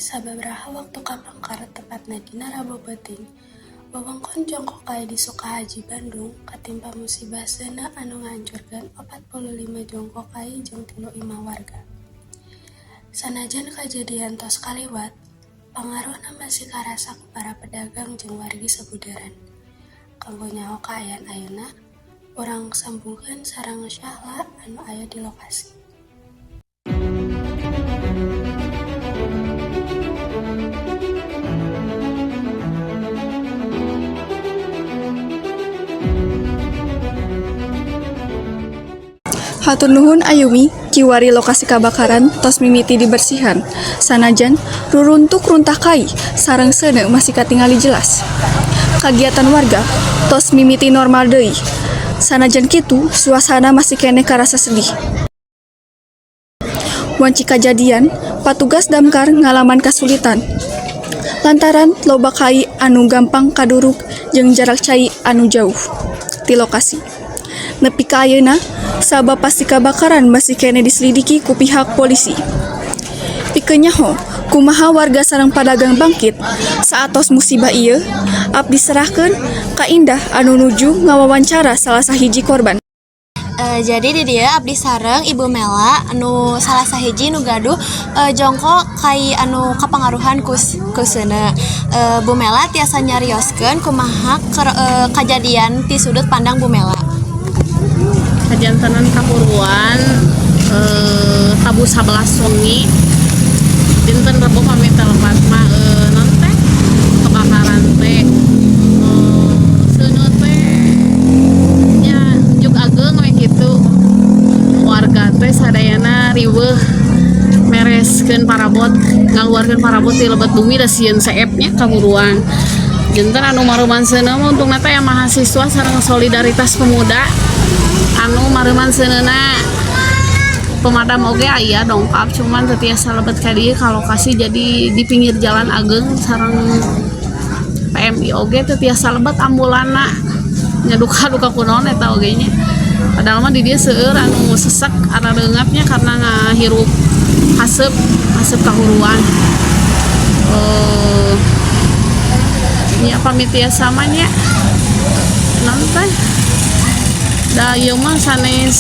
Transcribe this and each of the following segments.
Sababaraha waktu kapengker tepatna dina Rebo peuting, wewengkon Jongko Kai di Sukahaji, Bandung katimpa musibah seuneu anu ngahancurkeun 45 jongko kai jeung 3 imah warga. Sanajan kajadian tos kaliwat, pangaruhna masih karasa ku para pedagang jeung wargi sabudeureun. Kanggo nyaho kaayaan ayeuna, urang sambungkeun sareng Syahla anu aya di lokasi. Hatur nuhun, Ayumi. Kiwari lokasi kabakaran tos mimiti dibersihan. Sanajan ruruntuk runtah kai sareng seuneu masih katingali jelas. Kagiatan warga tos mimiti normal deui. Sanajan kitu, suasana masih keneh karasa sedih. Wanci kajadian, patugas damkar ngalaman kasulitan lantaran loba kai anu gampang kaduruk jeung jarak cai anu jauh ti lokasi. Nepi ka ayeuna, sabab pasti kabakaran masih keneh diselidiki ku pihak polisi. Pikeun nyaho kumaha warga sareng padagang bangkit saatos musibah ieu, abdi serahkeun ka Indah anu nuju ngawawancara salah sahiji korban. Jadi di dieu abdi sareng Ibu Mela anu salah sahiji nu gaduh jongko kai anu kapangaruhan ku seuneu. Bu Mela tiasa nyarioskeun kumaha kajadian ti sudut pandang Bu Mela? Kajantenan kahuruan tabuh 11 wengi dinten Rebo, pami lepat mah, naon teh, kebakaran teh, seuneu teh nya juk ageng we kitu. Warga teh sadayana riweuh mereskeun parabot, ngaluarkeun parabot ti lebet bumi, da sieun seep nya kahuruan. Janten anu mareuman seuneu mah untungna teh aya mahasiswa sareng solidaritas pemuda anu mareuman seuneuna. Pemadam oge aya dongkap, cuman teu tiasa lebet ka dieu ka lokasi, jadi di pinggir jalan ageng. Sareng PMI oge teu tiasa lebet ambulanna nya. Duka duka kunaon eta oge nya, padahal mah di dieu seueur anu sesek arareungat nya karena ngahirup haseup haseup kahuruan. Nya pami tiasa mah nya, naon teh, da ieu mah sanes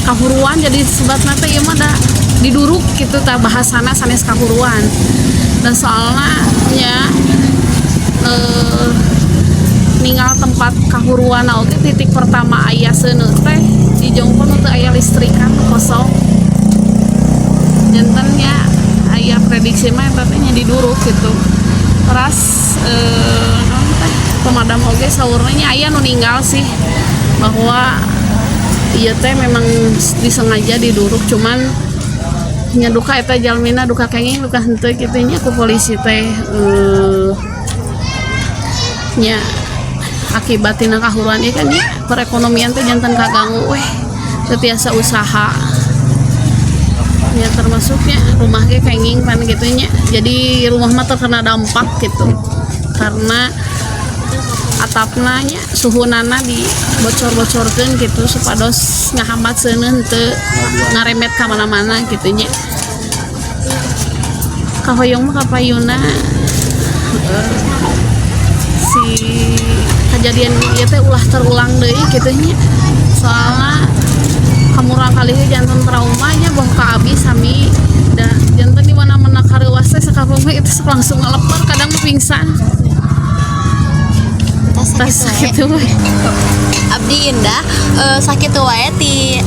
kahuruan, jadi sebatna teh ieu mah da diduruk gitu tah, bahasana sanes kahuruan. Dan soalna nya ninggal tempat kahuruan oge, titik pertama aya seuneu teh di jongko nu teu aya listrikan, kosong. Janten nya aya prediksi mah eta teh nya diduruk gitu. Teras naon teh, pemadam oge saurna nya aya nu ninggal sih bahwa ieu teh memang disengaja diduruk, cuman nya duka eta jalmina duka kenging duka henteu kitu nya ku polisi teh. Nya akibat tina kahuruan ieu kan nya perekonomian teh janten kaganggu weh, teu tiasa usaha ya, termasuknya rumah ge kenging pan gitu nya. Jadi rumah mah terkena dampak gitu karena atapna nya suhunana dibocor-bocorkeun gitu supados ngahambat seuneu teu ngaremet ka mana-mana gitu nya. Kahoyong mah kapayuna si kejadian ieu teh ulah terulang deui kitu nya, soalna kamurang kali ge janten trauma nya boh ka abi sami da. Janten di mana-mana kareuwas teh sakapeung itu sok langsung ngaleper, kadang mah pingsan. Tas. Tas. Sakitu Sakitu wae. We. Abdi Indah, sakitu wae ti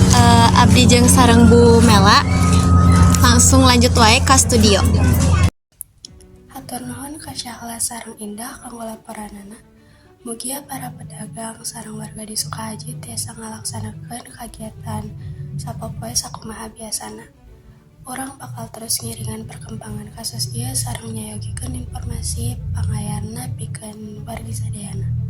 abdi jeung sareng Bu Mela. Langsung lanjut wae ka studio. Hatur nuhun ka Syahla sareng Indah kanggo laporanana. Mugia para pedagang sareng warga di Sukahaji tiasa ngalaksanakeun kagiatan sapopoe sakumaha biasana. Urang bakal terus ngiringan perkembangan kasus ieu sareng nyayogikeun informasi panganyarna pikeun wargi sadayana.